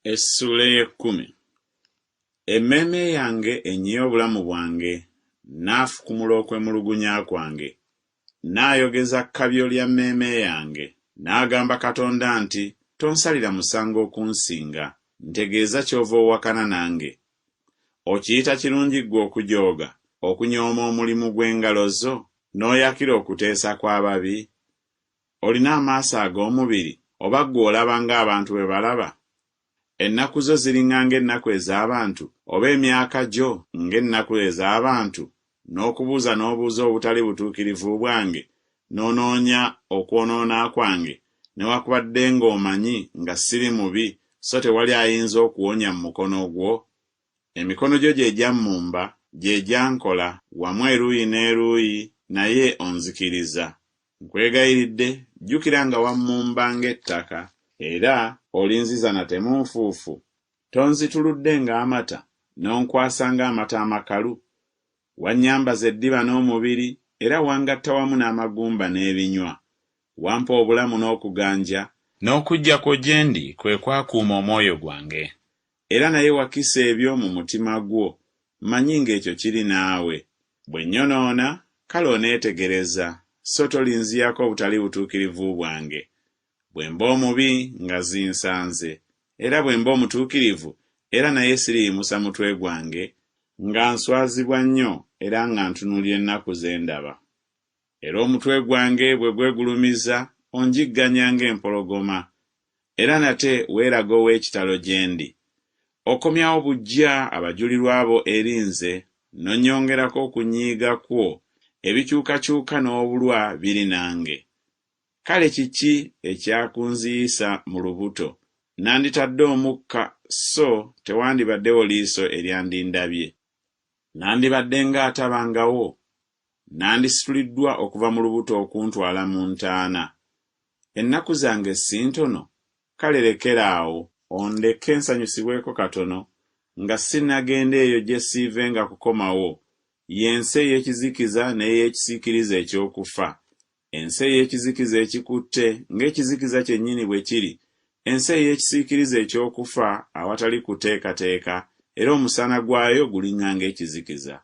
Essuula ey'ekkumi. Emmeeme yange ennyiye obulamu bwange, nnaafukumula okwemulugunya kwange. Nnaayogeza kkabyo lya mmeeme yange. Nnaagamba Katonda nti, Tonsalira musango okunsinga, ntegeeza ky'ova owakana nange. Okiyita kirungi ggwe okujooga, okunyooma omulimu gw'engalo zo, n'oyakira okuteesa kw'ababi? Olina amaaso ag'omubiri, oba ggwe olaba ng'abantu bwe balaba? Ennaku zo ziriŋŋa ng'ennaku ez'abantu, oba emyaka gyo ng'ennaku ez'abantu, n'okubuuza n'obuuza obutali butuukirivu bwange, n'onoonya okwonoona kwange, newakubadde ng'omanyi nga siri mubi, so tewali ayinza okuwonya mu mukono gwo? Emikono gyo gye gyammumba, gye gyankola, wamu eruuyi n'eruuyi, naye onzikiriza. Nkwegayiridde, jjukira nga wammumba ng'ettaka, era olinziza nate mu nfuufu. Tonzituludde ng'amata, n'onkwasa ng'amata amakalu? Wannyambaza eddiba n'omubiri, era wangatta wamu n'amagumba n'ebinywa. Wampa obulamu n'okuganja. N'okujja kwo gye ndi kwe kwakuuma omwoyo gwange. Era naye wakisa ebyo mu mutima gwo, mmanyi ng'ekyo kiri naawe. Bwe nnyonoona, kale oneetegereza, so tolinziyako obutali butuukirivu bwange. Bwe mba omubi, nga zinsanze, era bwe mba omutuukirivu, era naye siriyimusa mutwe gwange, nga nswazibwa nnyo era nga ntunuulira ennaku ze ndaba. Era omutwe gwange bwe gwegulumiza, onjigganya ng'empologoma, era nate weeraga ow'ekitalo gye ndi. Okomyawo buggya abajulirwa bo eri nze, n'onnyongerako okunyiiga kwo, ebikyukakyuka n'obulwa biri nange. Kale kiki ekyakunziyisa mu lubuto? Nanditadde omukka, so tewandibaddewo liiso eryandindabye. Nandibadde ng'atabangawo, Nandisituliddwa okuva mu lubuto okuntwala mu ntaana. Ennaku zange si ntono? Kale lekera awo, ondeke nsanyusibweko katono, nga sinnagenda eyo gye siivenga kukomawo, ye nsi ey'ekizikiza n'ey'ekisiikirize eky'okufa, ensi ey'ekizikiza ekikutte ng'ekizikiza kyennyini bwe kiri, ensi ey'ekisiikirize eky'okufa awatali kuteekateeka, era omusana gwayo guliŋŋanga ekizikiza.